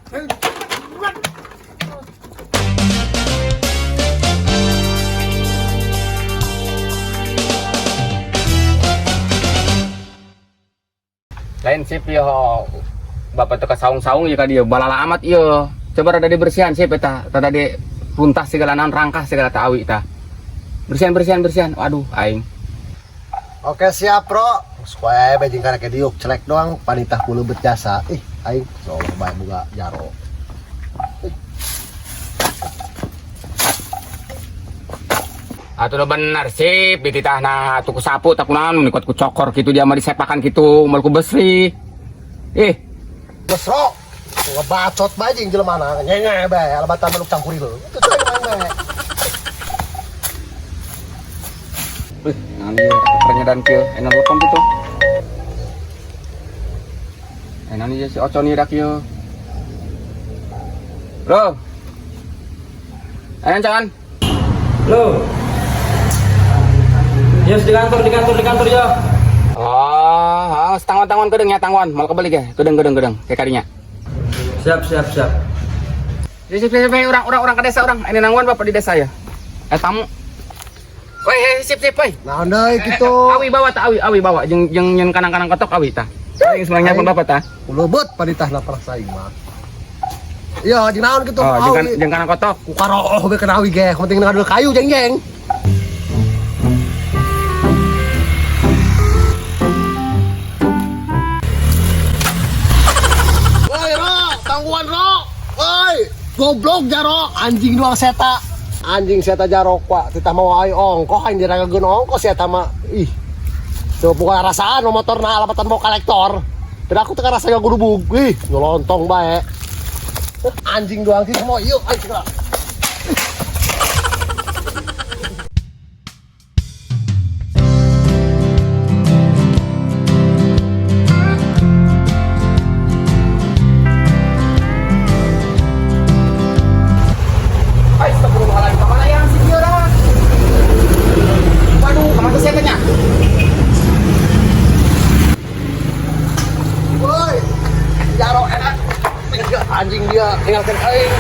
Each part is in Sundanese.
Lain sip yo. Bapak teh saung-saung ya ka dieu, balala amat ieu. Coba rada dibersihan sip eta, rada di runtah segala naon, rangkah segala ta awi ta. Bersihan, bersihan, bersihan. Waduh, aing. Oke siap, bro. Supaya bejing karek diuk celek doang panitah ku leubet jasa. Ih, aing insyaallah bae boga jaro. Atuh udah bener sip dititahna atuh ku sapu tak kunaon kuat ku cokor gitu dia mah disepakan gitu moal ku bersih. Ih, Besro. Ngebacot bae jeung jelema na nyenge bae alabatan manuk cangkuril. Itu celek main bae. Wih, naon ieu pernyataan kieu, enak telepon kitu. Enak ieu si Ocon ieu dak ieu. Bro. Ayo jangan. Lo. Yes, di kantor, di kantor, di kantor ya. Oh, oh, tangwan-tangwan kedeng ya tangwan, mal kebalik ya. Kedeng, kedeng, kedeng, kayak kadinya. Siap, siap, siap. Sip, sip, sip, orang, orang, orang ke desa orang. Ini nangwan bapak di desa ya. Eh tamu. Woi, hey, sip, sip, woi. Naon deui kitu? Awi bawa ta, awi, awi bawa. Jeung jeung yang kanang-kanang kotok awi ta. Aing sebenarnya pun bapak ta. Ku leubet panitahna perasa aing mah. Iya, jeung naon kitu? Oh, jeung jeung kanang kotok. Ku karooh ge kana awi ge, penting ngadul kayu jeng jeng. Woi, Ro, tangguhan Ro. Woi, goblok jaro, anjing doang seta. Anjing seta jarok pak, titah mau ai ongkoh aing diragageun ongkoh seta mah. Ih. Coba bukan rasaan motor na alapatan mau kolektor. Dan aku teu rasa gudubug. Ih, nyolontong bae. Anjing doang sih semua. Yuk, ayo segera. Astagfirullahaladzim, kemana yang si dia dah? Waduh, kemana sih tanya? Woi, jaro enak. Anjing dia tinggalkan aing.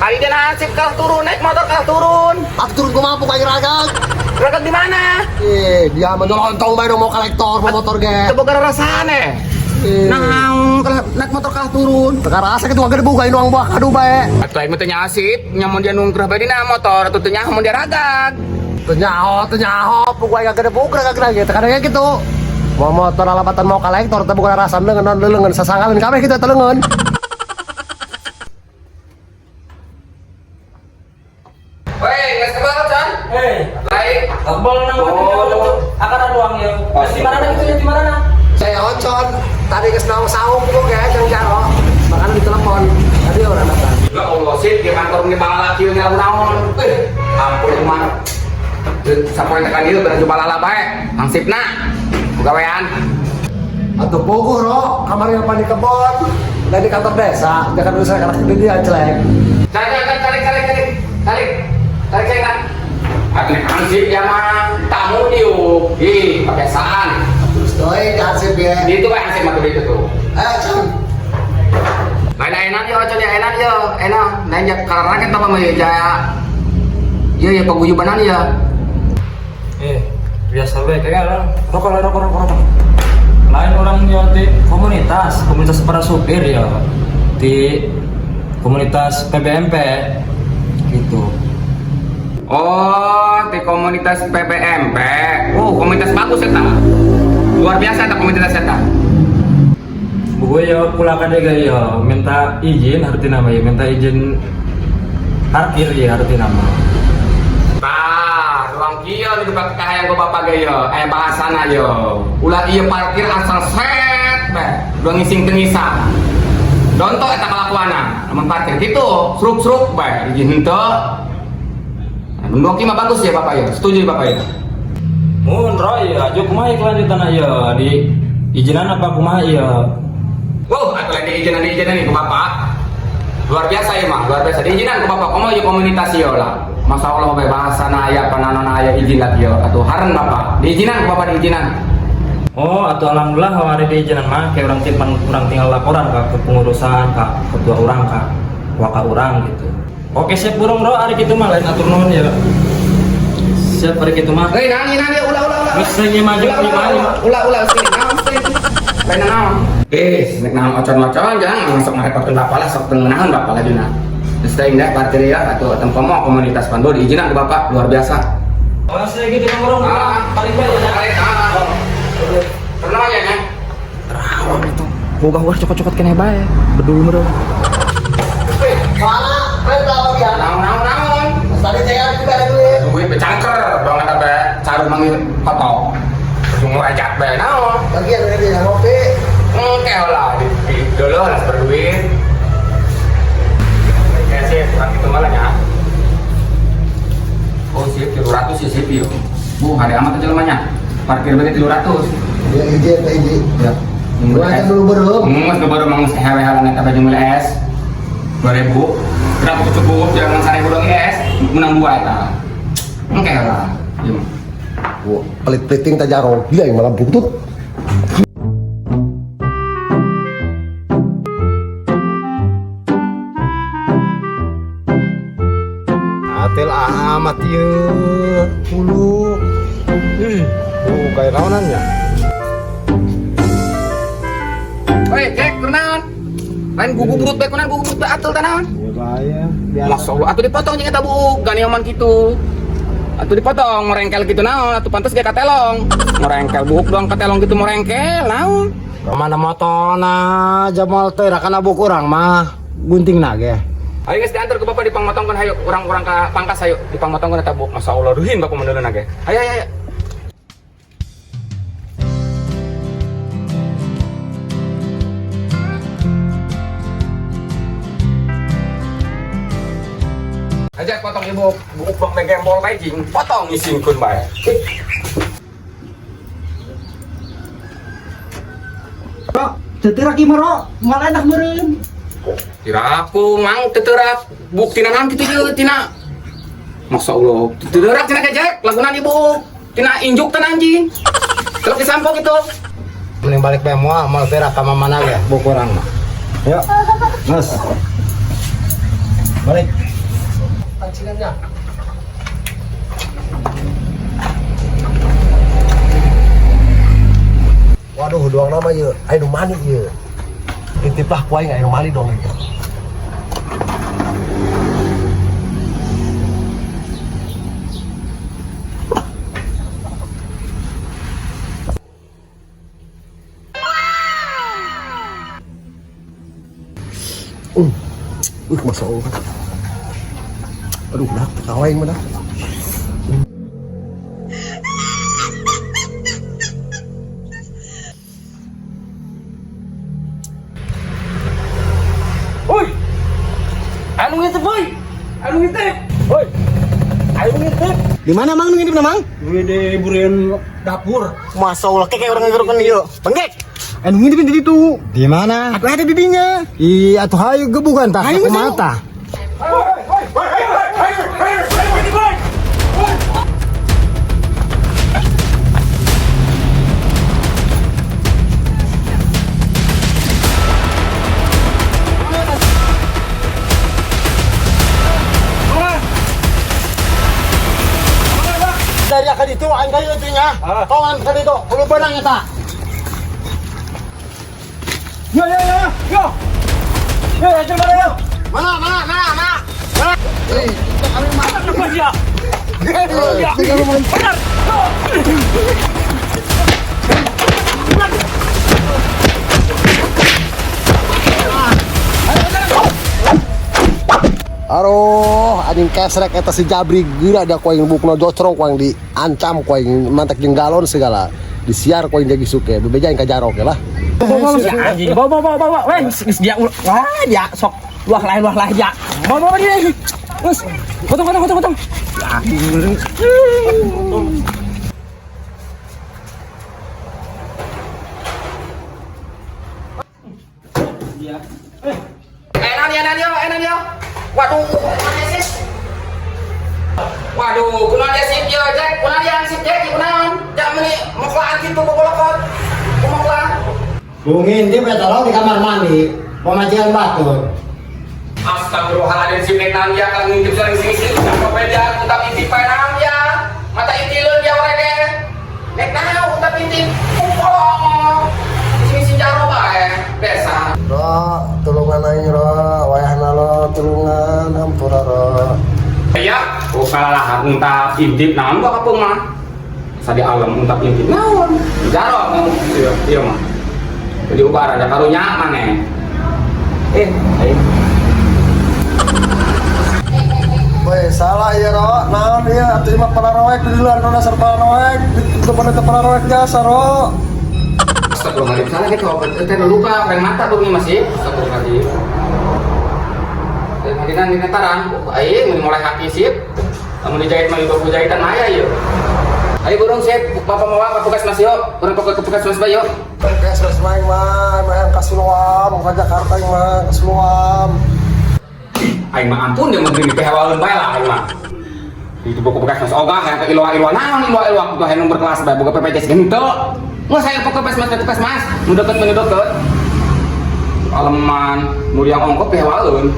Kali dia nasib kalah turun, naik motor kalah turun. Aku turun ke mampu aing ragag. Berangkat di mana? Eh, dia mah nyolontong bae dong mau kolektor, mau motor ge. Coba gara rasane. Eh. Nah, kalah, naik motor kalah turun. Teu rasa kitu gede buka doang buah kadu bae. Atuh aing mah teu nyasip, nyamun dia nungkrah bae dina motor, atuh teu nyaho mun dia ragag. Teu nyaho, teu nyaho, pugu aing gede buka ragag ge. Teu kadang gitu. Mau motor alapatan mau kolektor teu bukan rasa leungeun non leungeun sasangalin kabeh kitu teh leungeun. Woi, geus kebal, Con? Hei, Lain. akbal nang oh. Akan ada uang ya. Terus di mana gitu ya, di mana? Saya Ocon, tadi geus naung saung ku ge jeung jaro. Makanya ditelepon. Tadi orang datang. Ya Allah, sip di kantor ini balala kieu nya naon. Eh, ampun mah. Sapoe tekan dieu beraju balala bae. Hangsipna. Gawean. Atau puguh ro, kamarnya apa di kebon dan di kantor desa, jangan usah kalah gede dia celek. Cari, cari, cari, cari, cari, cari, cari, cari, kan? Atuh hansip ya mah tamu diuk. Ih, kebiasaan. Terus doi hansip ya. Itu bae hansip mah tuh itu tuh. Eh, Cun. Lain enak yo, Con ya enak yo, enak. Nanya karena kan apa mah ya jaya. Iya ya paguyubanan ya. Eh, biasa we kayak lah. Rokok lah, rokok, rokok, rokok. Lain orang ya di komunitas, komunitas para supir ya. Di komunitas PBMP gitu. Oh, di komunitas PPMP. Oh, komunitas bagus eta. Luar biasa eta komunitas eta. Gue ya kulakan juga ya minta izin harti nama ya minta izin parkir ya harti nama. Tah, ruang kieu nu dipake kahayang ku bapak ge yo, eh bahasana yo. Ulah ieu parkir asal set bae, dua ngising teu ngisang. Donto eta kalakuanna, lamun parkir kitu, sruk-sruk bae, izin henteu. Nah, mun mah bagus ya bapak ya, setuju ya bapak ya. Mun Roy ya, aja kumaha ya kelanjutan ya di izinan apa kumaha ya? Wow, atuh lain diizinan diizinan nih ke bapak. Luar biasa ya mah, luar biasa. Diizinan ke bapak, komo ieu komunitas ieu lah. Masa Allah bae bahasana aya pananon aya izin lagi yo. Atuh haren bapak. Diizinan ke bapak diizinan. Oh, atau alhamdulillah hari diizinan mah kayak urang timpan urang tinggal laporan ke kepengurusan, ke ketua urang, ke waka urang gitu. Oke, siap burung bro, hari gitu mah lain atur nuhun ya. Siap hari gitu mah. Hei, naon naon ya, ulah ulah ulah. Misalnya maju Ulah ulah ulah ulah ulah sih. Naon sih? Lain naon. Eh, nek naon ocon-ocon jangan sok ngarepotkeun bapak lah, sok teu ngeunaheun bapak lah dina. Geus teuing dah parkir ya atuh tempomo komunitas Pandu diizinan ke bapak luar biasa. Oh, saya gitu mah burung. Ah, Paling baik ya. Balik, ah. Pernah ya nya? Terawang itu. Boga-boga cokot-cokot keneh bae. Bedul meureun. Mana? Keren berapa ya? Naon naon naon. Tadi saya juga ada duit. Duit becangker banget abe caru manggil foto. Cuma ajak bae naon. Bagian dari yang ngopi. Oke lah, di dulu harus berduit. Ya sih, kurang itu malah ya. Oh sip, 300 sih sip yo. Bu, hari amat aja lemahnya. Parkir berarti 300. Ya izin, ya izin. Ya. Gua aja dulu belum. Mus baru mangus hewe hewe eta baju mulai es. 2000. Berapa cukup jangan 1000 dong es. Menang dua eta. Oke lah. Iya. Wah, pelit-peliting tak jaro. Gila yang malah butut. Atel amat ye hulu. Ih, oh kayak naonannya. Woi, Jack, kunaon? Lain gugu burut bae kunaon gugu burut bae atel tanaon. Ya bahaya. Biasa. Masya Allah, atuh dipotong jeung eta buuk, ganioman kitu. Atuh dipotong, merengkel gitu naon, atuh pantes ge katelong. Merengkel buuk doang katelong gitu merengkel, naon. Kemana motona Jamal teh rakana buku urang mah gunting nage. Ayo geus diantar ke bapak dipangmotongkeun hayu, urang-urang ka pangkas hayu dipangmotongkeun eta buuk. Masya Allah, duhin bapak mendeuleuh ge. Ayo ayo ayo. Ajak potong ibu, buuk bang megembol bae jing, potong isingkeun bae. Rok, teu ki mah rok, moal enak meureun. Tiraku mang teterak bukti naon kitu ieu tina. Masya Allah, teterak tina gejek, lagunan ibu. Tina injuk tan anjing. Kalau disampo gitu. Mending balik bae moal, moal teh ka mana ge buku urang mah. Yuk. Mas. Balik. Pancingannya. Waduh, doang nama ye. Ayo mani ye. Titip lah ku aing ayo mani dong. Masya Allah. Aduh, dah ketawa yang mana? Woi. Anu ngintip, woi. Anu ngintip. Woi. Ayo ngintip. Di mana mang nu ngintip na, mang? Gue di bureun dapur. Masya Allah, kayak orang ngegerukan ieu. Bang Gek. Anu ngintip di ditu. Di mana? Atuh ada di dinya. Ih, atuh hayu gebukan tah Hayu, kumaha hayu. tah? Dari akad itu aing kayu itu nya. Kawan ka ditu, kudu benang eta. Yo yo yo yo. Yo, yo, mana yo? Mana mana mana mana. Eh, kami mana? Lepas ya. Benar. Aduh, anjing kesrek eta si Jabri gila dia ku aing bukna jocrong ku aing diancam ku aing mantak jeung galon segala. Disiar ku aing jadi suke, bebeja aing ka jarok lah. Ya anjing. Bawa bawa bawa bawa. Weh, geus dia ulah. Wah, dia sok luah lain dia. Bawa bawa dia. Geus. Potong potong potong potong. Enak ya, enak ya, enak ya. Waduh, kunaon sih? Waduh, kunaon dia sip yo, Jack? Kunaon dia sip Jack? Kunaon? Jak meni mokoan kitu bobolokot. Kumaha lah? Bung ngintip eta lo di kamar mandi, pamajikan batur. Astagfirullahaladzim, si nek naon ya kalau ngintip sering sini sini sampai beda untap intip pae naon ya. Mata intileun ya mereka. Nek naon untap intip. Kumpul. Sini sini jaro bae. Biasa. Ro, tulungan aing ro, wayahna lo tulungan hampura ro. Ya, oh salah untap intip naon gua kapeung mah. Sadi alam untap intip naon. Jaro iya iya mah. Jadi ubara aja karunya maneh. Eh, ayo. Woi, salah ya ro, naon ieu atuh mah pararoek di luar dasar pararoek, di depan eta pararoek jasa ro. Astagfirullahaladzim, salah gitu, teh luka, pengen mata tuh nih masih. Astagfirullahaladzim. Dan madina dina tarang, ayo mulai haki sip. Kamu dijahit mah ibu jahitan maya yuk. Ayo burung sip, bapak mau ke puskesmas yuk. Burung ke puskesmas bae yuk. Puskesmas mah aing mah, mah yang ka Siloam, ka Jakarta aing mah ka Siloam. Aing mah ampun dia mah di PHW bae lah aing mah. Itu buku puskesmas ogah hayang ke iloa-iloa naon iloa-iloa kudu hayang nomor kelas bae boga BPJS henteu. Nggak saya ke puskesmas ke puskesmas, nu deket mah nu deket. Aleman, nu yang ongkop PHW.